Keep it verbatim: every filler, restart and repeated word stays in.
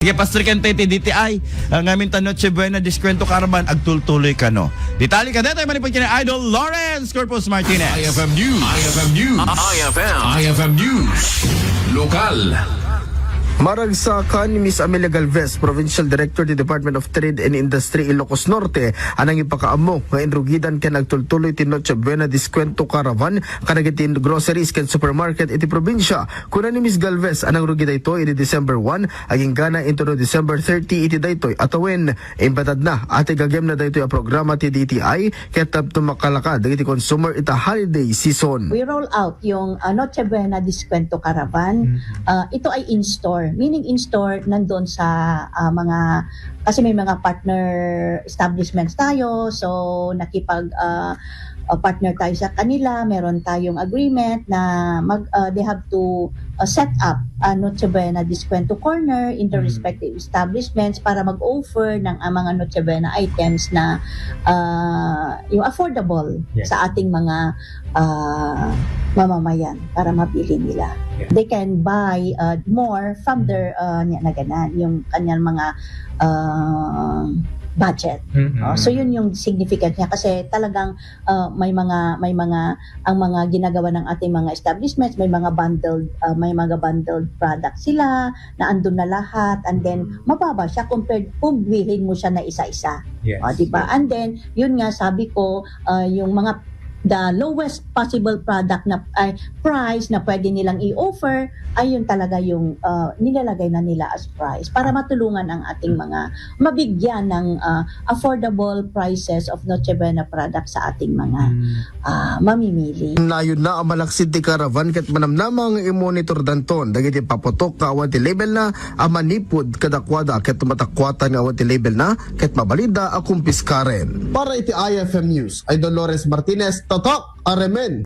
Sige, Pastor Ken, ti D T I, ah, ngamin ta Noche Buena, Descuento Caravan, agtultuloy kano. Detalye kadetoy manipud ken Idol Lawrence Corpus Martinez. I F M News. I F M News. I F M. I F M News. Lokal. Maragsakan ni Miss Amelia Galvez, Provincial Director ti Department of Trade and Industry Ilocos Norte, a nangipakaammo nga inrugidan ken agtultuloy ti Noche Buena Descuento Caravan kadagiti groceries ken supermarket iti probinsya. Kuna ni Miss Galvez a nangrugi daytoy idi December one, agingga na intono December thirty iti daytoy a tawen. Imbatadna a ti gagem na daytoy a programa ti D T I ket tapno makalaka dagiti consumer ita holiday season. We roll out yung, ah, Noche Buena Descuento Caravan. Mhm. Ah, ito ay in-store. Meaning in-store, nandun sa, ah, mga, kasi may mga partner establishments tayo. So, nakipag, ah, ah, partner tayo sa kanila. Meron tayong agreement na mag, ah, they have to, ah, set up a Noche Buena Descuento Corner in the Mm. respective establishments para mag-offer ng, ah, mga Noche Buena items na, ah, yung affordable Yes. sa ating mga, ah, mamamayan para mabili nila. Yeah. They can buy, ah, more from their, ah, niya na ganan, yung kanyang mga, ah, budget. Mm-mm. Oh, so yun yung significant niya kasi talagang, ah, may mga, may mga, ang mga ginagawa ng ating mga establishments, may mga bundled, ah, may mga bundled products sila na andun na lahat, and then Mm. mababa siya compared kung bilhin mo siya na isa-isa. Yes. Oh, di ba? Yes. And then, yun nga sabi ko, ah, yung mga the lowest possible product na, ay, price na pwede nilang i-offer, ay yun talaga yung, ah, nilalagay na nila as price para matulungan ang ating mga mabigyan ng, ah, affordable prices of Noche Buena products sa ating mga, Mm. ah, mamimili. Nayon na a malaksid ti caravan ket manamnama nga i-monitor danton dagiti paputok nga awan ti label na a manipud kadakuada ket matakuatan nga awan ti label na ket mabalida a kumpiskaren. Para iti I F M News, Idol Lawrence Martinez, Tatak Aremen.